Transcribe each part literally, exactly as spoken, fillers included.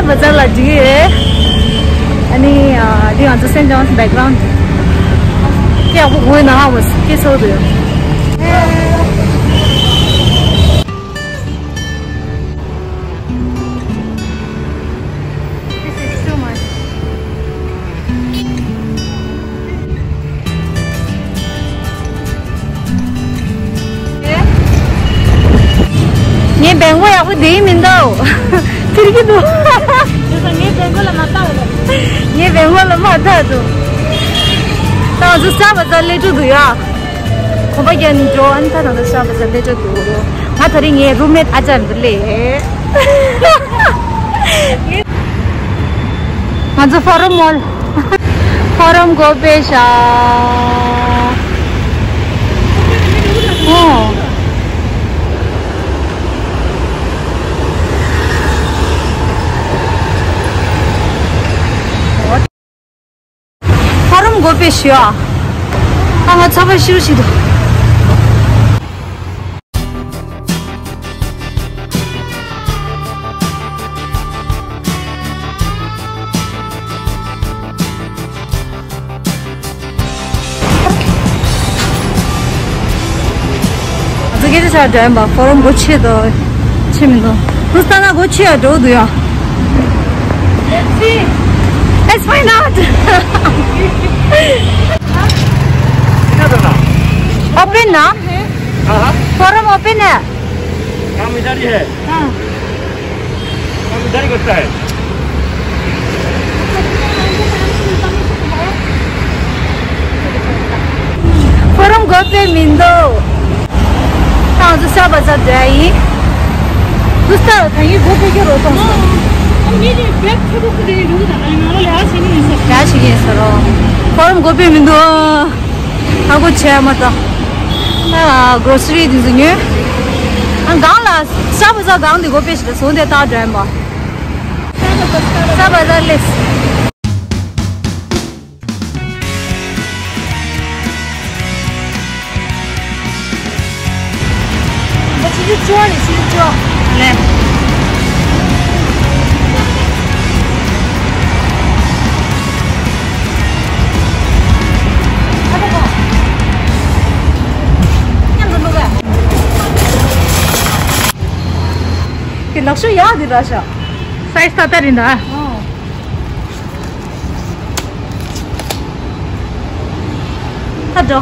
བ་ཛར་ལ་འགྲིག་གི་རེད། ཨ་ནི་ཨ། འདི་ང་ཚོ་སེན་ཇོན་སི་བེག་གྷ་རའུན་ཌི། སྐད་ཡག་པོ་གོ་ཡི་ན་ཧ་མོ་སྐད་ཚོར་འདུག་ཡོད། This is too much. ངའི་བེང་གོ་ཡག་པོ་བསྡད་ཀྱི་མི་འདུག་ཐིར་གྱི་འདུག་ངའི་བེང་གོ་ལ་མ་བལྟ་བ་ལ། ངའི་བེང་གོ་ལ་མ་བལྟ་འདུག་ད་ང་ཚོ་ས་བ་ས་སླེབས་འགྲོ་འདུག་ཡ། གོམ་པ་རྒྱག་ནས་འགྲོ། ཨ་ནི་ད་ད་ལྟ་ས་བ་ས་སླེབས་འགྲོ་འདུག་ང་དེ་རིང་ངའི་རུམ་མེཊ་ཨ་ཅག་འདི་སླེབས། ང་ཚོ་ཕོ་རམ་མོལ། ཕོ་རམ་གོ་པེ་ཤ། ཨོ། ཕོ་རམ་གོ་པེ་ཤ། ཨ་ང་ཚ་བ་ཤི་རུ་ཤི་འདུག་ང་ཚོ་སྐད་ཆ་བཤད་འགྲོ་ཡིན་པ། ཕོ་རམ་སྒོ་ཕྱེ་དང་ཕྱེ་མི་འདུག་ཁུ་སྟ་ན་སྒོ་ཕྱེ་ཡ་འགྲོ་འདུག་ཡ། Let's see. Let's find out. Open ना? हाँ, हाँ। Forum open है। काम इधर ही है। हाँ। काम इधर ही करता है। Forum སྒོ་ཕྱེ་མི་འདུག་ད་ང་ཚོ་ས་བ་ས་འདྲ་ཡིན། དུ་ས་ད་ཡིན་སྒོ་ཕྱེ་རྒྱུ་རོ་གཏོང་སོང་། ར་ཞིག་ཡིན་ས་རོ། Forum སྒོ་ཕྱེ་མི་འདུག་ཨ་སྒོ་ཕྱེ་མ་ཐག་ཨ་གྲོ་སི་རི་དེ་ཚོ་ཉོས། ཨ་སྒང་ལ་ས་བ་ས་སྒང་དེ་སྒོ་ཕྱེ་ཞིག་ལ་བཟོ་འདྲ་ད་འདྲ་ཡིན་པ། ས་བ་ས་ལེས། ལག་ཤུ་ཡག་འདི་ར་ཤ། སའི་ཛི་ཏག་ཏག་རེད་ད། ད་འགྲོ།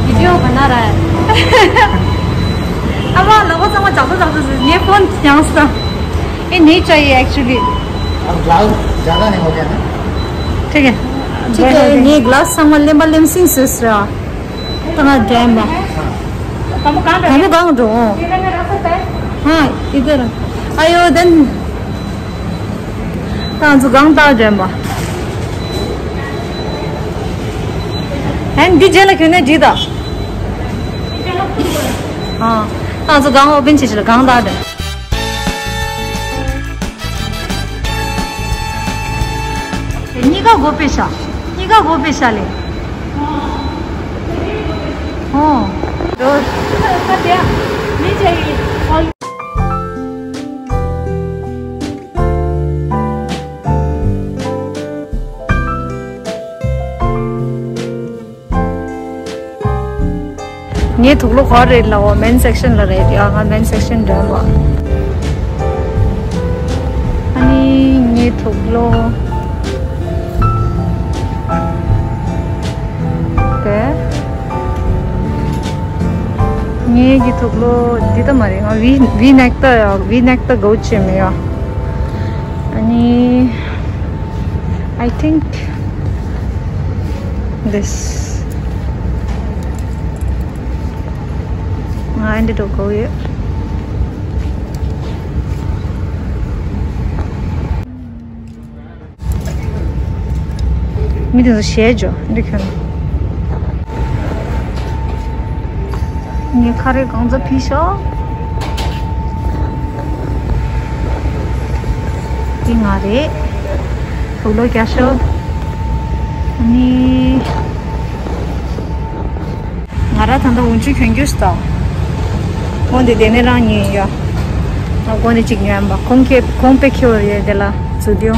वीडियो बना रहा है। अब लोगों से मैं जादू जादू से ये फोन यहाँ से ये नहीं चाहिए एक्चुअली। अब ग्लास ज्यादा नहीं हो गया ना? ठीक है। ठीक है, ये ग्लास संग लेम्बा लेम सिंह सिस्टर। कहाँ ड्राइम बा? हम कहाँ ड्राइम? हाँ, इधर। आयो देन। ད་ང་ཚོ་སྒང་ལྟག་འདྲེན་པ། ཨན་འདི་རྗེས་ལ་གྱོན་ནས་འགྲིག་ད། ཨ། ད་ང་ཚོ་སྒང་ཨོ་པན་བྱེད་ཆེད་ལ་སྒང་ལྟག་འདྲེན། གཉིས་ཀ་སྒོ་ཕྱེ་ཤག་གཉིས་ཀ་སྒོ་ཕྱེ་ཤག་ལེ། ཨོ། ངའི་དུག་ལོག་ག་རེད་ལབ་པ། མེན་སེག་ཤན་ལ་རེད། ཡ་ང་མེན་སེག་ཤན་འགྲོ་བ། ཨ་ནི་ངའི་དུག་ལོག་དེ། ངའི་གི་དུག་ལོག་འདི་ད་མ་རེད། ང་ཝི་ཝི་ནེག་ད་ཡ། ཝི་ནེག་ད་གོ་ཆེ་མེ་ཡ། ཨ་ནི། I think this. ང་འདི་འགྲོ་གོ་ཡོད། མི་དེ་ཚོ་ཞེད་འཇོ་འདི་ཁྱོད། ངས་ཁ་རས་གང་ཚ་ཕི་ཤོག་འདི་ང་རེད། དུག་ལོག་རྒྱག་ཤོག་ནི། ང་རང་ད་ལྟ་འོག་འཇུག་གྱོན་རྒྱུ་ཞིག་དང་། འོ་འདི་དེ་ནས་རང་ཉོས་ཡོད། ང་དགོང་དེ་གཅིག་ཉོས་ཡིན་པ། གོང་ཁེ་གོང་དཔེ་ཁེ་བོ་རེད་དེ་ལ་ཛུ་ཌི་ཡོ།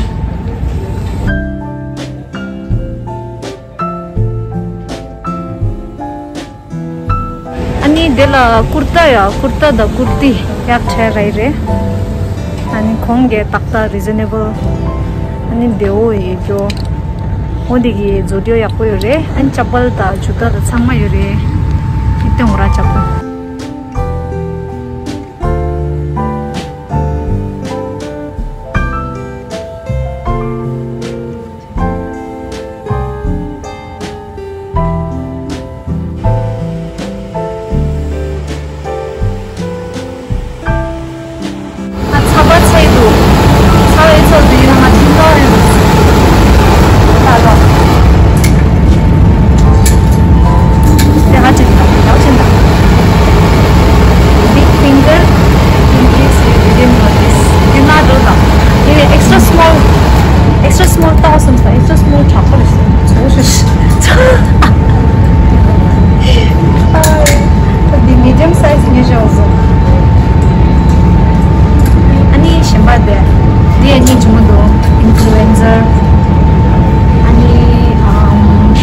ཨ་ནི་དེ་ལ་ཀུར་ཏ་ཡ། ཀུར་ཏ་དང་ཀུར་ཏི་ཡག་ཕྲ་རེད་རེད། ཨ་ནི་གོང་གི་ཏག་ཏག་རི་ཛི་ནེ་བལ། ཨ་ནི་བདེ་བོ་ཡོད་རྒྱུ། འོ་འདི་གི་ཛུ་ཌི་ཡོ་ཡག་པོ་ཡོད་རེད། ཨ་ནི་ཅ་པལ་དང་ཇུ་ཏ་དང་ཚང་མ་ཡོད་རེད། ཨི་ཏེ་ངོ་ར་ཅ་པལ། ཨ་ཚ་བ་ཚ་ཡི་འདུག་ཚ་བའི་ཚོགས་འདུ་ཡིན་ན་ང་ཁྲིམས་ཐོག་ཡོད། ད་ལོ། དེ་ཧ་ཅང་དང་ཡག་ཅན་དང་། Big finger indicates you didn't notice. Did not do that. Anyway, extra small, extra small ཏག་སོང་ས། Extra small དྲག་པོ་རེད་ཟེར། ཚོ་ཤོད་ཤི། ཨ་འདི་medium size ཉེ་ཞག་སོང་། ཨ་ནི་གཞན་པ་དེ། འདི་ཡང་སྙིང་རྗེ་མོ་འདུག Influencer། ཨ་ནི་ཨམ།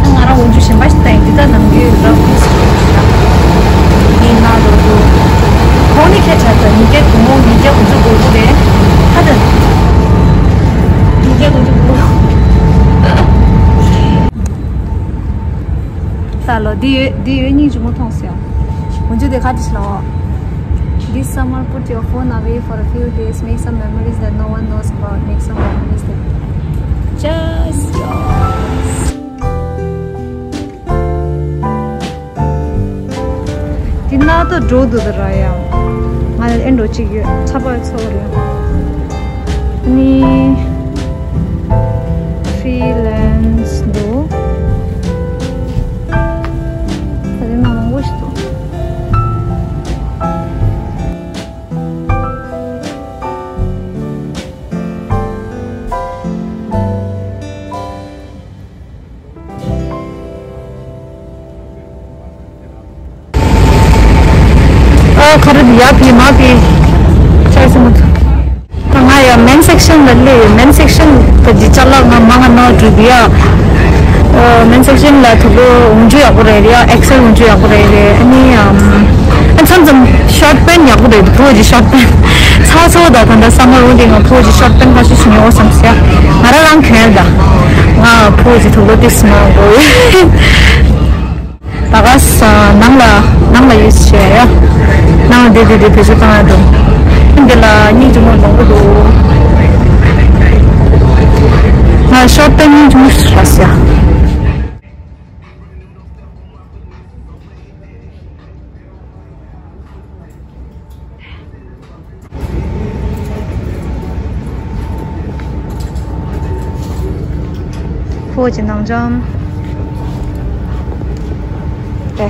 ད་ང་རང་འོག་འཇུག་གཞན་པ་ཞིག་ད་ཡིན་འདི་ད་ནམ་རྒྱུན་རབ་ཡིན་ན་རོ་འདུག་གོང་ནས་ཁྱད་ཆར་དུ་ཉིས་བརྒྱ་དྲུག་མོ་ཉིས་བརྒྱ་དགུ་བཅུ་གོ་དགུ་རེད། ད་ད་ཉིས་བརྒྱ་དགུ་བཅུ་གོ་དགུ། ད་ལོ་འདི་ཡོད་འདི་ཡོད་སྙིང་རྗེ་མོ་མཐོང་སོང་། འོན་ཀྱང་དེ་ག་དེ་ཞིག་ལ། This summer, put your phone away for a few days. Make some memories that no one knows about. Make some memories that just yours. འདི་ན་ད་འགྲོ་འདུག་ད་ར་ཡ། ང་ལ་ཨེ་འགྲོ་གཅིག་ཡོད། ཚ་བ་ཚོ་རེད། ནི། Freelance འདུག་ད་དེ་ན་མང་པོ་ཞིག་འདུག་ཨ་ཁ་རུ་ཡ་ཕི་མ་ཕི་ཆ་སི་མ། ང་ཡ་men section ལ་ལས་men section ག་ཅི་ཅ་ལག་ང་མ་ང་ནོ་འགྲུལ་བི་ཡ། men section ལ་དུ་ལོ་འུང་ཇུ་ཡག་པོ་རེད་ཡ། Excel འུང་ཇུ་ཡག་པོ་རེད་རེད། ཨ་ནི་ཨ་མཚམས་མཚམས་short pen ཡག་པོ་རེད། ཕོ་ཇི་short pen ཚ་ཚོ་ད་ད་ད་སམ་མར་འོ་དེ་ང་ཕོ་ཇི་short pen ཁ་ཤས་ཤིག་ཉོ་བསམ་སེ། ང་ར་རང་གྱོན་ད། ང་ཕོ་ཇི་དུ་ལོ་ཏིག་སི་མ་གོ་ད་ག་ས་ནང་ལ་ནང་ལ་ཡོད་ཤེ་ཡ། ནང་ལ་བསྡད་བསྡད་བསྡད་བེད་སྤྱོད་བཏང་ཡ་འདུག་འདི་ལ་སྙིང་རྗེ་མོ་མང་པོ་འདུག་ང་short pen སྙིང་རྗེ་མོ་ཞིག་རག་ཤེ་ཡ། ཕོ་ཇི་ནང་འཇམ། དེ། དེ་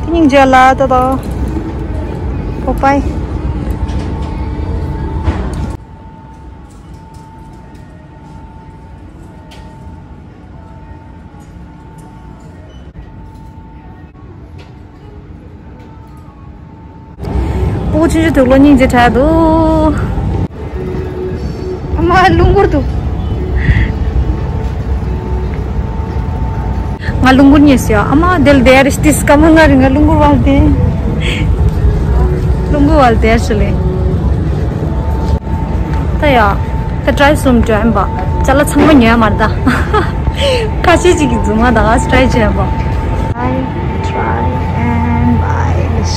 སྙིང་རྗེ་ལ་ཏོ་ཏོ། པོ་པའི། ཕྲུ་གུ་ཆུང་ཆུང་དུག་ལོ་སྙིང་རྗེ་དྲག་འདུག་ཨ་མ་རླུང་འཁོར་འདུག་ང་རླུང་འཁོར་ཉལ་སོང་། ཨ་མ་དེ་ལ་བསྡད་རེ་ཏིས་ཀ་མ་ང་རེ་ང་རླུང་འཁོར་བ་བསྡད། རླུང་འཁོར་བ་ལ་བསྡད་ཤི་ལེ། ད་ཡ། ད་ཊི་རའི་གསུམ་འགྲོ་ཡིན་པ། ཅ་ལག་ཚང་མ་ཉོ་ཡ་མ་རེད་ད། ཁ་ཤས་ཅིག་གི་རྫུན་མ་ད་ག་ཊི་རའི་བྱས་པ། I try and buy this.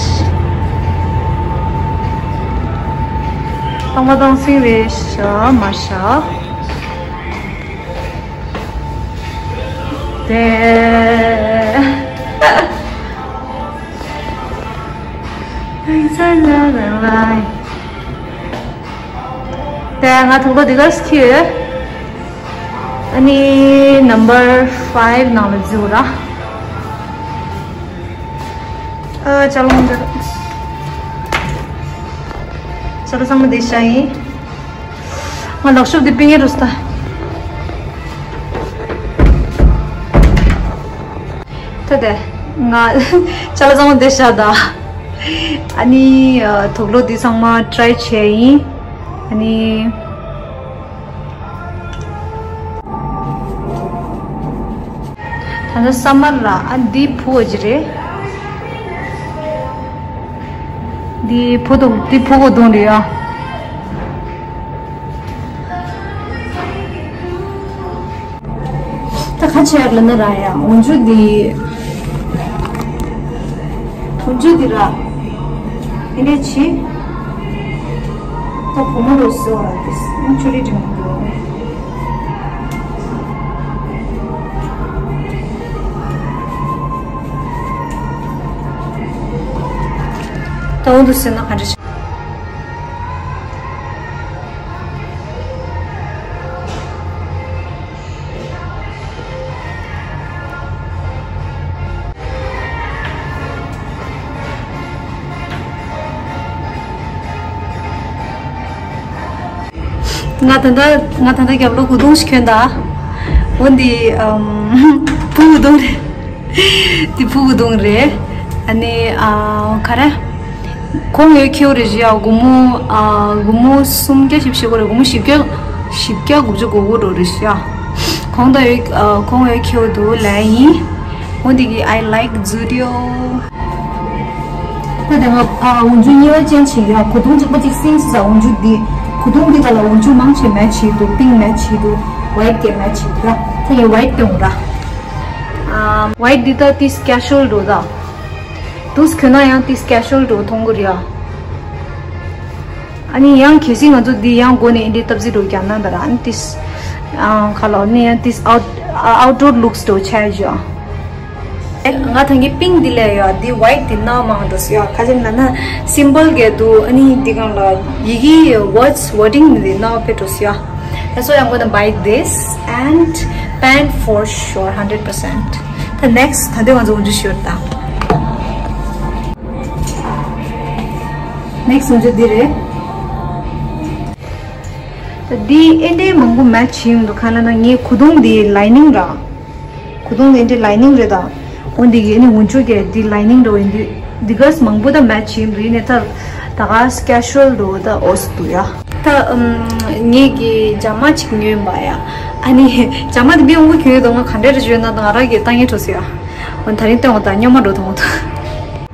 ཏང་མ་ཏང་སིང་རེད་ཤ་མ་ཤ། དེ། དེ་ང་དུག་ལོག་འདི་གར་ཁྱེར། ཨ་ནི་number five ནང་ལ་འཛུལ་ར། ཨ་ཅ་ལོང་འདི། ས་ར་ཚང་མ་བདེ་ཤག་ཡིན། ང་ལག་ཤོབ་དེ་པིང་ཡེ་རུ་སྟ། ད་དེ་ང་ཅ་ལག་ཚང་མ་བདེ་ཤག་ད། ཨ་ནི་དུག་ལོག་འདི་ཚང་མ་ཊི་རའི་བྱས་ཡིན། ཨ་ནི། ད་ལྟ་སམ་མར་ལ་ཨ་འདི་ཕུ་བ་ཅི་རེད། འདི་ཕུ་དུང་འདི་ཕུ་གུ་དུང་རེད་ཨ། ད་ཁ་ཆེ་ཡག་ལ་ན་ར་ཡ་འོན་ཆུ་འདི། འོན་ཆུ་འདི་ར། ཨེ་འདྲས་ཆེ། ད་བུ་མོ་རུ་སོ་ར་དེ་སུ་ཆུ་རི་འགྲིམ་འདུག་ད་འོ་འདུག་ཟེར་ན་ག་འདྲ་ཞིག་ང་ད་ལྟ་ང་ད་ལྟ་རྒྱབ་ལོགས་གོས་ཐུང་ཞིག་གྱོན་ད། འོ་འདི་ཨམ་ཕུ་གུ་དུང་རེད། འདི་ཕུ་གུ་དུང་རེད། ཨ་ནི་ཨ་ག་རེ། གོང་ཡོད་ཁྱེའུ་རེད་ཞིག་ཡ་སྒོར་མོ་ཨ་སྒོར་མོ་སུམ་བརྒྱ་བཞི་བཅུ་ཞིག་གོ་རེད། སྒོར་མོ་བཞི་བརྒྱ་བཞི་བརྒྱ་དགུ་བཅུ་གོ་དགུ་འགྲོ་རེད་ཞིག་ཡ། གོང་ད་ཡོད་ཨ་གོང་ཡོད་ཁྱེའུ་དུ་ལན་ཡིན། འོ་འདི་གི་I like Zudio། ད་དེ་ང་ཨ་འོན་ཆུ་གཉིས་པ་ཅན་ཆེ་ཡ་གོས་ཐུང་གཅིག་པ་གཅིག་སིང་སི་ས་འོན་ཆུ་འདི་གོས་ཐུང་འདི་ག་ལ་འོན་ཆུ་མང་ཆེ་མེ་ཆི་འདུག་པིང་མེ་ཆི་འདུག་ཝའིཊ་གི་མེ་ཆི་འདུག་ར། ད་ཡིན་ཝའིཊ་དེ་འོང་ར། ཨ་ཝའིཊ་འདི་ད་ཏིས་ཀེ་ཤུལ་འགྲོ་ད། དུས་གོན་ན་ཡང་ཏིས་ཀེ་ཤུལ་འགྲོ་མཐོང་གི་རེད་ཨ། ཨ་ནི་ཡང་གལ་སྲིད་ང་ཚོ་འདི་ཡང་སྒོ་ནས་འདི་སྟབས་གཅིག་འགྲོ་རྒྱག་ན་ད་ར་ཨ་ནི་ཏིས་ཨ་ཁ་ལོ་ནི་ཡང་ཏིས་ཨའུཊ་ཨའུཊ་ཌོར་ལུགས་འགྲོ་ཆ་ཡ་ཨ། ང་ཐང་གི་པིང་འདི་ལས་ཡོད་འདི་ཝའིཊ་འདི་ནག་མང་འགྲོ་སི་ཡོད་ཁ་ཅིག་ན་ན་སིམ་པལ་གི་འདུག་ཨ་ནི་འདི་གང་ལ་ཡི་གེ་ཝརཌ་ཝར་ཌིང་འདི་ནག་པེ་འགྲོ་སི་ཡོད། That's why I'm gonna buy this and pant for sure, hundred percent. The next ད་དེ་ང་ཚོ་འོན་ཆུ་ཤོར་ད། Next འོན་ཆུ་འདི་རེད། ད་འདི་ཨེ་འདྲའི་མང་པོ་མེ་ཆི་ཡོང་འདུག་ག་ལ་ན་ངའི་གོས་ཐུང་འདི་ལའི་ནིང་ར། གོས་ཐུང་འདི་འདྲའི་ལའི་ནིང་རེད་ད། འོ་འདི་གི་ཨ་ནི་འོན་ཆུ་གི་འདི་ལའི་ནིང་འདྲ་བོ་ཡིན་དུས་འདི་ག་མང་པོ་ད་མེ་ཆི་ཡོང་འདུག་ཡིན་ནའི་ད་ད་ག་ཀེ་ཤུལ་འདྲ་བོ་ད་འོ་སི་འདུག་ཡ། ད་ངས་ཀྱི་ཇ་མ་ཅིག་ཉོས་པ་ཡ། ཨ་ནི་ཇ་མ་དེ་མི་འོང་པོ་གྱོན་ཡོད་དོ་ང་ག་འདྲ་རེ་བྱོས་ན་ད་ང་རང་གི་ལྟ་ངན་འགྲོ་སི་ཡ། འོ་ད་རིང་སྟོན་འོ་ད་སྨྱོན་མ་འགྲོ་ཐོང་འོ་ད།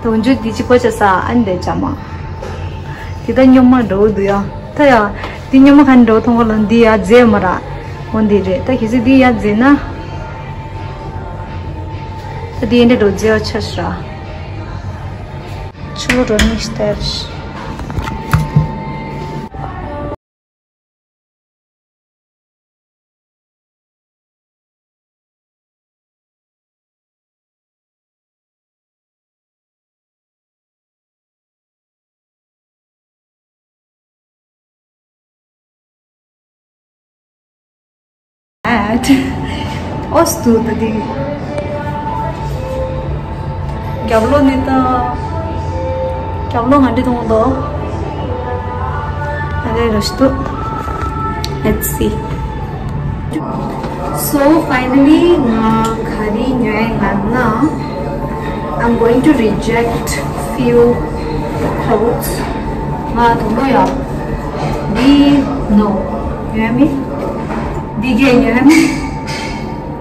ད་འོན་ཆུ་འདི་གཅིག་པ་ཆ་ས་ཨ་ནི་དེ་ཇ་མ། དེ་ད་སྨྱོན་མ་འགྲོ་འདུག་ཡ། ད་ཡ། འདི་སྨྱོན་མ་ག་འགྲོ་ཐོང་ག་ལ་འདི་ཡ་རྫས་མ་ར། འོ་འདི་རེད་ད་གལ་སྲིད་འདི་ཡ་རྫས་ན། ད་འདི་འདྲ་འགྲོ་རྫས་བ་ཆ་ཤ། ཆུ་ལོ་འགྲོ་ནི་སྟེར། At ཨོ་སྟུ་ད་དེ་རྒྱབ་ལོགས་ནས་ད་རྒྱབ་ལོགས་ང་འདྲི་གཏོང་དོ། ཨ་རེ་རོ་སྟུ། Let's see. So finally ང་ག་རེ་ཉོས་ཡིན་ན། I'm going to reject few clothes. ང་དང་པོ་ཡ། འདི་ནོ། ཉོས་མེད། འདི་གས་ཉོས་མེད།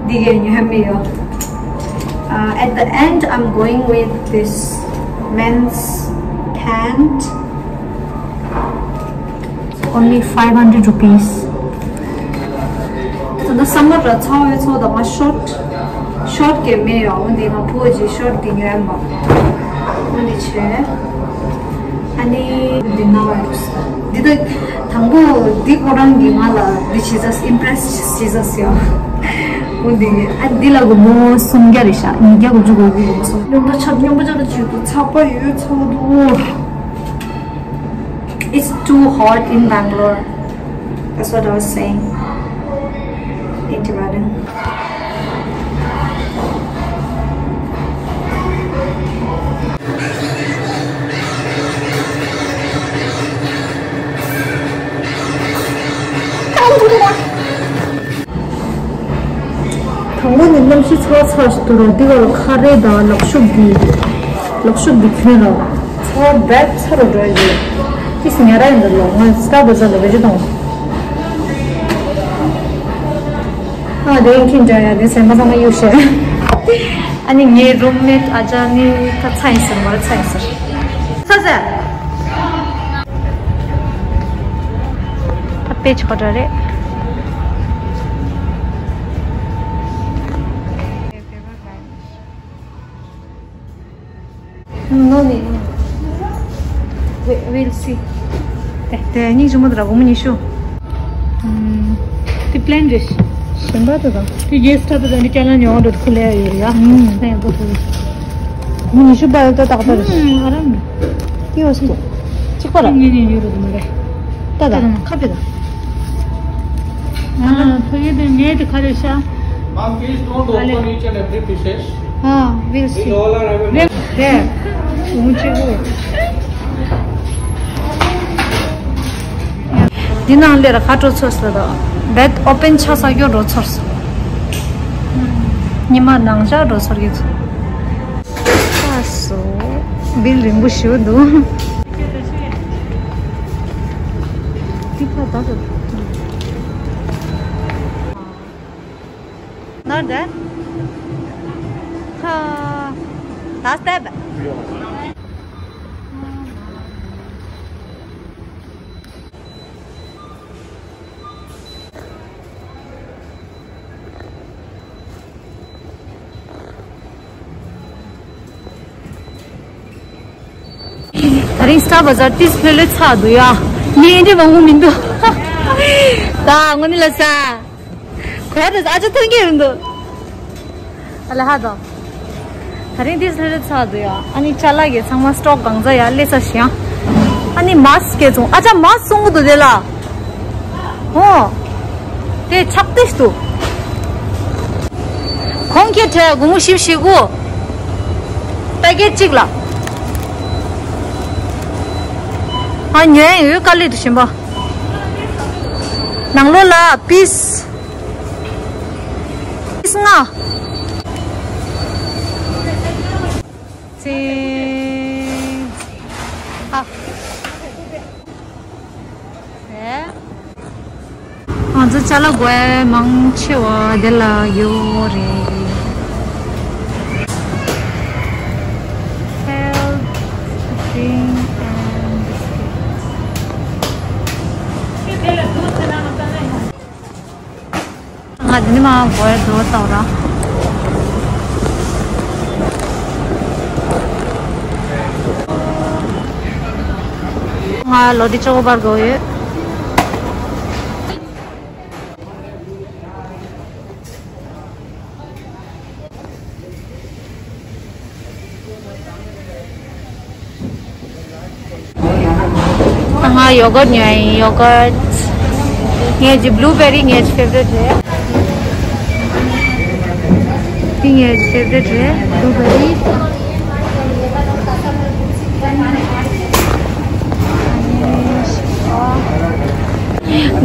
འདི་གས་ཉོས་མེད་ཡོ། Uh, at the end, I'm going with this men's pant. Only five hundred rupees. ད་ལྟ་སམ་མར་ར་ཚ་བའི་ཚོགས་དང་ང་ཤོར་ཊི་ཤོར་ཊི་གས་མེད་ཡོ། འོན་ཏེ་ང་ཕོ་ཅི་ཤོར་ཊི་དེ་ཉོས་མ། འོན་ཏེ་ཆེ། ཨ་ནི་འདི་ན་བ་འདི་ད་དང་པོ་འདི་ཁོ་རང་གིས་ང་ལ་འདི་བྱེད་ས་ཨིམ་པི་རེ་སི་བྱེད་ས་ཡོ། འོན་ཏེ་ཨ་འདི་ལ་སྒོར་མོ་སུམ་བརྒྱ་རེད་ཤག་ཉིས་བརྒྱ་དགུ་བཅུ་གོ་དགུ་སྒོར་མོ་སུམ། སྙོམས་པ་ཆག་སྙོམས་པ་ཆག་ཏུ་བྱེད་དུ་ཚགས་པ་ཡོད་ཚོགས་འདུག It's too hot in Bangalore. That's what I was saying. In Tibetan. གཏམ་ཤི་ཚ་ཚ་ཞིག་ཏུ་རོ་འདི་ག་ལ་ཁ་རེ་དང་ལག་ཤུབས་འདི། ལག་ཤུབས་འདི་གྱོན་རོ། ཚ་བ་བད་ཚ་རུ་འགྲོ་ཡི། ཏིས་ཉ་ར་ཡིན་འདི་ལོ་ང་སྟ་བུ་ཟ་ལ་བེ་ཅི་དང་། ཨ་དེ་ཡིན་ཁྱིན་འདྲ་ཡ་དེ་སེམས་པ་ཚང་མ་གཡུག་བཤད། ཨ་ནི་ངའི་རུམ་མེད་ཨ་ཅག་ནི་ཁ་ཚ་ཡིན་ཟེར་མ་ར་ཚ་ཡིན་ཟེར། ཚ་ཚ། ཨ་དཔེ་ཆོག་འདྲ་རེད། No, no, no. We, we'll see. དེ་དེ་གཉིས་ཆུང་མོ་དེ་ར་སྒོར་མོ་ཉི་ཤུ། ཨུམ། དེ་པི་ལེན་རེད། གཞན་པ་དེ་དང་། དེ་རྒྱལ་སྟོད་དེ་དང་དེ་སྐྱ་ལ་ཉོ་འགྲོ་ཁུ་ལེ་ཡོད་ཡ། ཨུམ། ཨེ་སྒོར་མོ་ཉི་ཤུ་པ་ཡོད་ད་ཏག་ཏག་རེད། ཨུམ། ཨ་རམ། དེ་བ་སུ་རེད། གཅིག་པ་ར། ངེད་གཉིས་ཡོད་རེད་མ་རེད། ད་ད། ཁ་པེ་ད། ཨ་ཕ་གི་དེ་ངེད་དེ་ཁ་རེད་ཤག Mom, please don't open each and every pieces. ཨ། We'll see. These all are available. དེ། ཨུ་ཅི་གུ། འདི་ནང་ལས་ར་ཁ་འགྲོ་ཚོར་སོང་ད། བེད་ཨོ་པན་ཆ་ས་སྐྱོ་འགྲོ་ཚོར་སོང་། ཉི་མ་ནང་ཆ་འགྲོ་ཚོར་གི་ཚོ། ཨ་སོ། བིལ་རིང་པོ་ཞིག་འདུག་འདི་ཕ་ད་ག་ནར་དེ། ཧ། ད་སྟེ་བ། ད་རིང་སྟར་བ་ཛར་ཏིས་ལྷོད་ལྷོད་ཚ་འདུག་ཡ། ངས་འདྲི་མང་པོ་མི་འདུག་ད་དངོས་གནས་ལ་ས། གོ་ཡ་ད་ཨ་ཅག་ཐོན་གྱི་མི་འདུག་ཨ་ལ་ཧ་དང་། ད་རིང་ཏིས་ལྷོད་ལྷོད་ཚ་འདུག་ཡ། ཨ་ནི་ཅ་ལག་གི་ཚང་མ་སི་ཊོག་གང་ཚ་ཡ་སླེབས་ས་ཞིག་ཡ། ཨ་ནི་མཱ་སི་ཀེ་བཙོང་ཨ་ཅག་མཱ་སི་བཙོང་གི་འདུག་དེ་ལ། ཨོ། དེ་ཆག་ཏིས་འདུག་གོང་ཁེ་ཁྲལ་སྒོར་མོ་བཞི་བཅུ་ཞེ་དགུ། པེ་ཀེ་ཊི་གཅིག་ལ། ཨ་ཉོ་ཡ་ཡོད་དཀའ་ལས་འདུག་གཞན་པ། ནང་ལོགས་ལ་པིས། པིས་ལྔ། ཙི། ཨ། ཨེ། ང་ཚོ་ཅ་ལག་དགོས་མང་ཆེ་བ་དེ་ལ་ཡོད་རེད། Health, drink and biscuits. ང་འདི་ནས་མར་སྒོར་རྡོ་བཏང་ར། ང་ལོ་དེ་ཅོ་གོ་པར་དགོས་ཡོད། ང་ཡོ་གར་ཉོ་ཡིན། ཡོ་གར། ངའི་ཇི་བྷི་ལུ་བེ་རི་ངའི་ཕེ་ཝ་རི་ཊི་རེད། འདི་ངའི་ཕེ་ཝ་རི་ཊི་རེད། བྷི་ལུ་བེ་རི།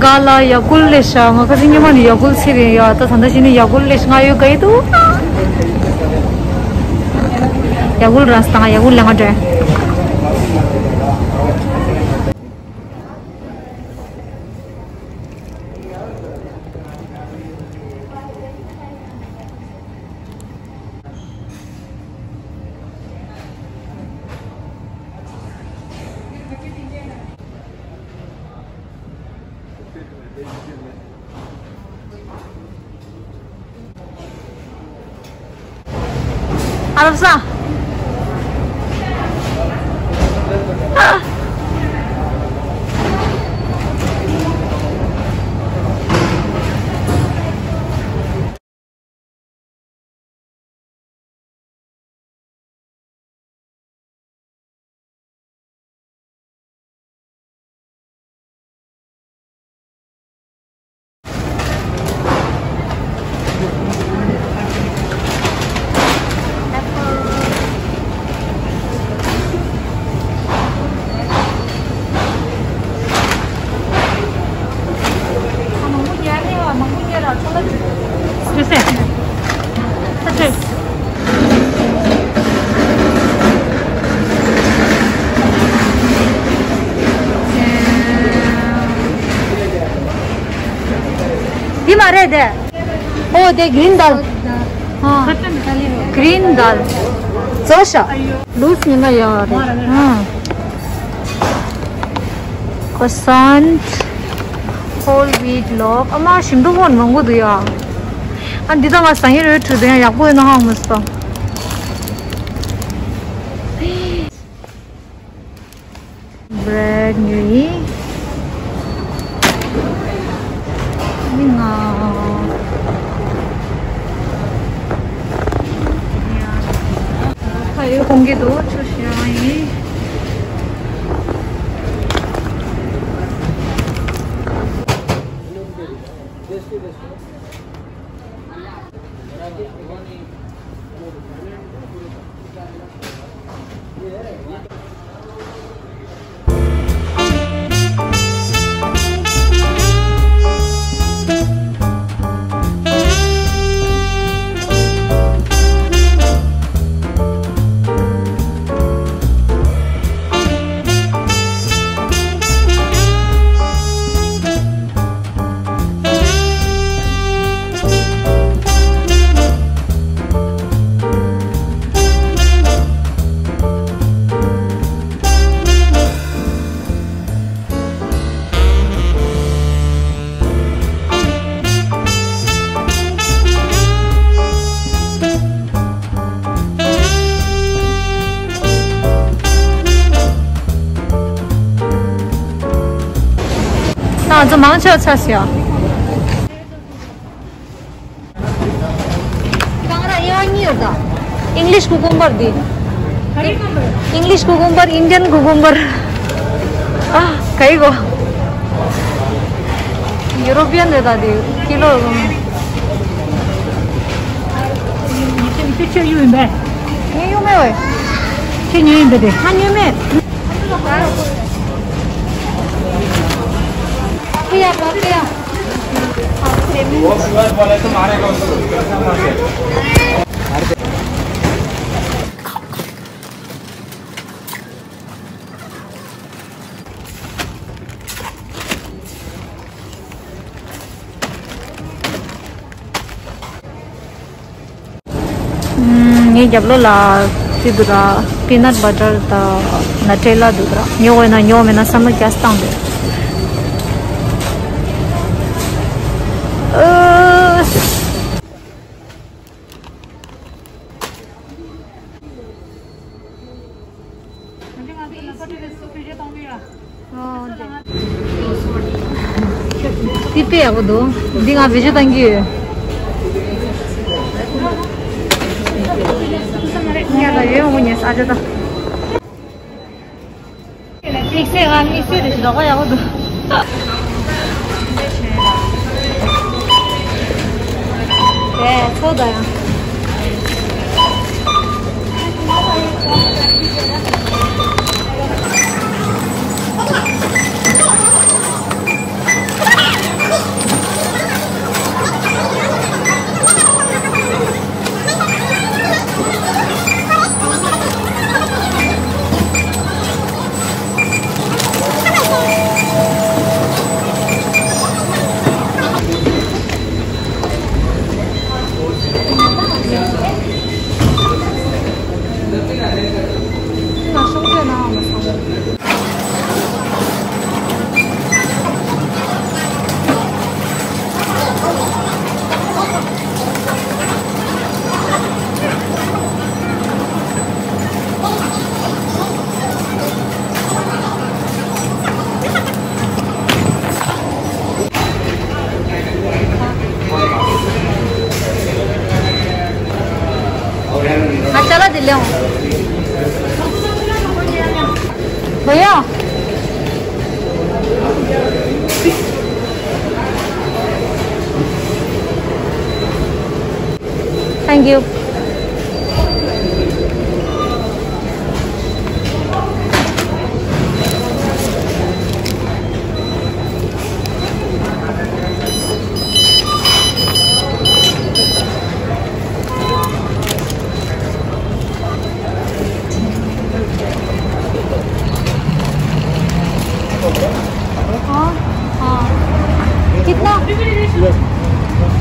ག་ལ་ཡ་གུལ་ལེ་ཤ། ང་ཁ་སང་ཉི་མ་ནས་ཡ་གུལ་ཚིག་རེད་ཡ། ད་ད་ལྟ་ཞིག་ནས་ཡ་གུལ་ལེ་ཤ་ང་ཡོད་ག་ཡི་འདུག་ཡ་གུལ་ར་སྟངས་ཡ་གུལ་ལེ་ང་འདྲ། ཨ་རབ་ས། མ་རེད་དེ། ཨོ་དེ་གི་རིན་དཱལ། ཨ། གི་རིན་དཱལ། བཟོ་ཤ། ལུས་ཉི་མ་ཡོད་རེད། ཨ། Croissant, whole wheat loaf. ཨ་མ་ཞིམ་པོ་མང་པོ་འདུག་ཡ། ཨ་འདི་ད་ང་ཟ་ཡི་རེད་དྲུག་དེ་ཡང་ཡག་པོ་ཡིན་ན་ཧང་མི་སོང་། བྷི་རེད་ཉོས་ཡིན། མི་ང་། ཁ་ཡོད་གོང་གི་དུ་ཆུ་ཤི་ཡང་ཡིན། ད་ང་ཚོ་མང་ཆེ་བ་ཚར་ཤག་གང་ར་ཡང་གཉིས་ཡོད་ད། English cucumber འདི། English cucumber, Indian cucumber. ཨ། ག་ཡི་གོ། European རེད་ད་འདི། ཀི་ལོ། ཁྱེད་ཁྱེད་ཁྱེད་ཡོད་ཡིན་པས། ངས་ཡོང་མེད་བས། ཁྱེད་ཉོས་ཡིན་པས་དེ། ང་ཉོས་མེད། ཁྱེད་ཡ་བ་ཁྱེད་ཡ། ངའི་རྒྱབ་ལོགས་ལ་ཅི་འདུག་ར། peanut butter དང་Nutella འདུག་ར། ཉོ་འོས་ན་ཉོ་མེད་ན་བསམ་བློ་རྒྱག་སྟངས་རེད། ཨ། འདི་དཔེ་ཡག་པོ་འདུག་འདི་ང་བེད་སྤྱོད་གཏང་གི་ཡོད། ཉལ་ལ་ཡོད་འོ་ཉལ་ས་ཨ་ཅག་ད། དམིགས་བསལ་ང་དམིགས་བསལ་རེ་ཞིག་ལོག་པ་ཡག་པོ་འདུག་དེ་ཚོ་ད་ཡང་། ཨ་ཅག་ལ་དེ་ལེའོ། བུ་ཡ། Thank you. हाँ, हाँ। कितना?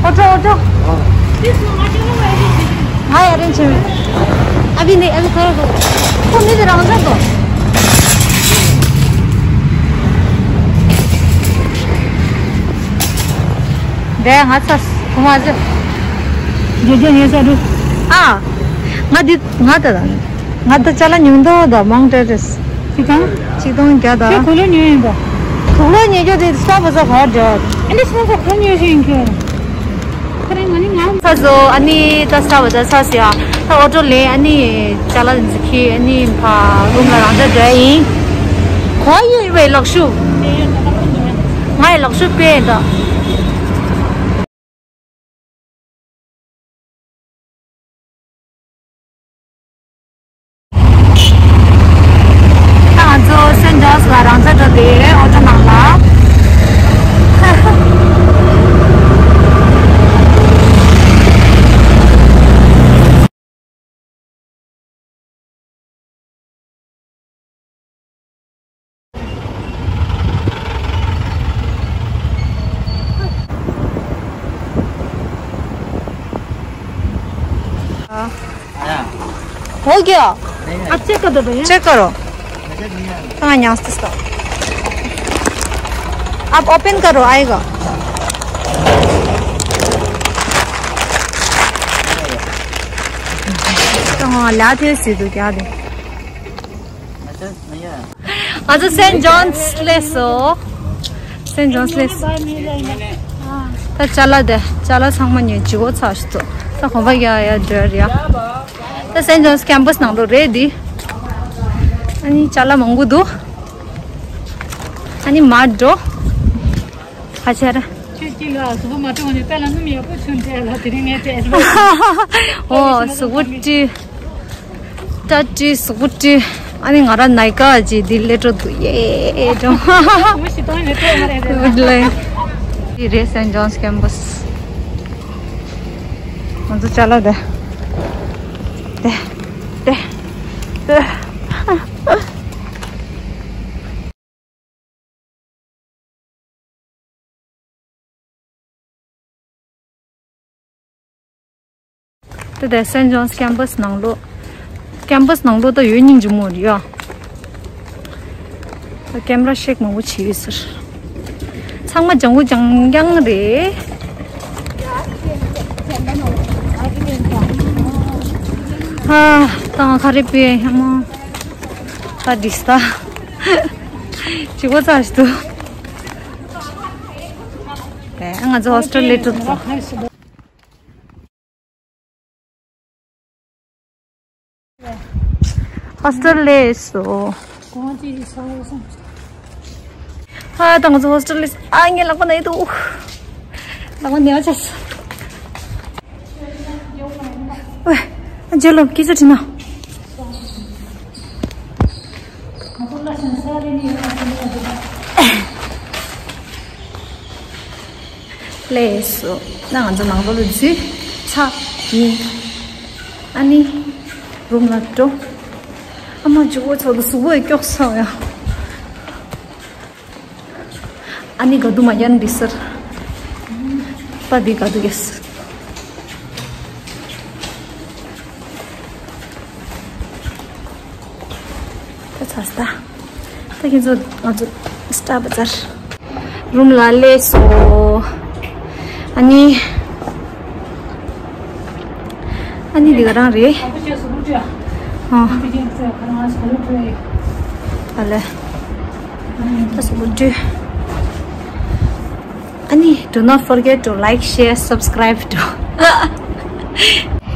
ཨོ་ཊོ་ཨོ་ཊོ། ང་ཡ་རེན་ཆེ་མེད། ཨ་བི་ནི་ཨ་བི་ཁོ་ར་ཁོ། ཁོ་མི་དེ་རང་འཇགས་དོ། དེ་ང་ཚ་ཁོ་མ་ཟེར། རྒྱལ་རྒྱལ་ངའི་ས་འགྲོ། ཨ། ང་འདི་ང་ད་ད། ང་ད་ཅ་ལག་ཉུང་མདོག་ད་མང་དྲགས་རེད། ཅི་གང་། ཆིག་སྟོང་བརྒྱ་དང་། ཁྱོད་གོས་ལོག་ཉོས་ཡིན་པ། གོས་ལོག་ཉོས་རྒྱུ་དེ་ས་བ་ས་ག་འདྲ། ཨ་ནི་ས་ས་ག་ཉོས་ཤིག་ཡིན་ཁྱོད། ཁ་རེ་ང་ནི་ང་། ས་སོ་ཨ་ནི་ད་ས་བ་ད་ས་སི་ཡ། ད་ཨོ་ཊོ་ལེན་ཨ་ནི་ཅ་ལག་འཛི་ཁི་ཨ་ནི་ཕ་རུམ་ལ་རང་ཅག་འདྲ་ཡིན། གོ་ཡི་བའི་ལག་ཤུབས། ང་ཡི་ལག་ཤུབས་པས་ད། ད་ང་ཚོ་སེན་ཇོན་སི་ལ་རང་འཇགས་འགྲོ་དེ་ཨོ་ཊོ་ནང་ལ། हो गया। आप चेक कर दो भैया। चेक करो। हाँ, यहाँ से इसका। आप ओपन करो, आएगा। हाँ, लाते हैं सीधे क्या दे। ང་ཚོ་སེན་ཇོན་སི་སླེབས་སོང་། སེན་ཇོན་སི་སླེབས་སོང་། ད་ཅ་ལག་དེ་ཅ་ལག་ཚང་མ་ཉོས་ལྗིད་ཁོག་ཚ་ཞིག་འདུག་ད་གོམ་པ་རྒྱག་ཡ་འགྲོ་ཡ། ད་སེན་ཇོན་སི་ཁེམ་པ་སི་ནང་ལོགས་རེད་འདི། ཨ་ནི་ཅ་ལག་མང་པོ་འདུག་ཨ་ནི་མར་འགྲོ། ཁ་ཆེ་ར། ཁྱོད་ཀྱིས་ལ་གཟུགས་པོ་མ་དྲོ་བ་ནས་དཔེ་ལ་སྣུམ་ཡག་པོ་ཚུན་ཚད་ལ་དེ་རིང་ངས་དེ་ཨེ་འོ་གཟུགས་པོ་བཀྲུས། སྐྲ་བཀྲུས་གཟུགས་པོ་བཀྲུས། ཨ་ནི་ང་རང་ནའི་ཀ་ཅིག་འདི་སླེབས་འགྲོ་འདུག་ཡེ་འགྲོ། འདི་རེད་སེན་ཇོན་སི་ཁེམ་པ་སི། ང་ཚོ་ཅ་ལག་དེ་དེ་དེ་དེ། ད་ལྟ་སེན་ཇོན་སི་ཁེམ་པ་སི་ནང་ལོགས། ཁེམ་པ་སི་ནང་ལོགས་ད་ཡོད་སྙིང་རྗེ་མོ་རེད་ཡ། ད་ཁེམ་ར་ཤེག་མང་པོ་བྱས་ཡོད་ཟེར། ཚང་མ་ལྗང་གུ་ལྗང་ལྗང་རེད། ཧ། ད་ང་ཁ་རེ་པི་ཧ་མོ། ད་དྲིས་ད། ཅི་གོ་ཚ་ཞིག་འདུག་ང་ཚོ་ཧོ་སི་ཊེལ་ལ་འགྲོ་ཚར། ཧོ་སི་ཊེལ་ལ་སླེབས་སོང་། ཧ། ད་ང་ཚོ་ཧོ་སི་ཊེལ་ལ་སླེབས་སོང་། ཨ། ངའི་ལག་པ་ན་ཡོད་དོ། ལག་པ་ན་ཡོད་ཅེས། ཝེ། རྗེས་ལོ་སྐྱིད་ཚོ་དྲི་ན། སླེབས་སོང་། ད་ང་ཚོ་ནང་ལོགས་ལ་འཛུལ་ཚར་ཡིན། ཨ་ནི་རུམ་ལ་འགྲོ། ཨ་མ་ཇོ་བོ་ཚོ་ལ་གཟུགས་པོ་སྐྱོགས་སོང་ཡ། ཨ་ནི་ག་དུ་མ་ཡན་འདི་སར། ད་འདི་ག་དུ་གེས། ད་ཚར་ས། ད་ཁྱེད་ཚོ་ང་ཚོ་སྟཱར་བ་ཛར་རུམ་ལ་སླེབས་སོང་། ཨ་ནི། ཨ་ནི་འདི་ག་རང་རེད། ཨ། ཨ་ལེ། ད་སུ་བུ་འདྲུ། ཨ་ནི། Do not forget to like, share, subscribe to.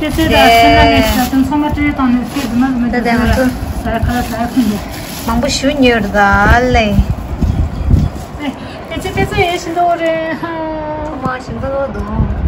དེ་ཚོའི་ད་སེམས་ལ་ངས་ཞབས་བརྟན་ཚང་མ་སྤྲད་བཏང་ནས་སྐད་དུ་མ་དུ་མ་ད་ལྟ་ང་ཚོ་ཟ་ཁ་ལ་ཟ་ཁུན་དུ། མང་པོ་ཞུ་ཉོས་རེད་ད་ལེ། དེ་ཚོ་དེ་ཚོ་ཡེ་ཤིན་ཏོ་རེད་ཧ། ཐོག་མ་ཤིན་ཏོ་འདུག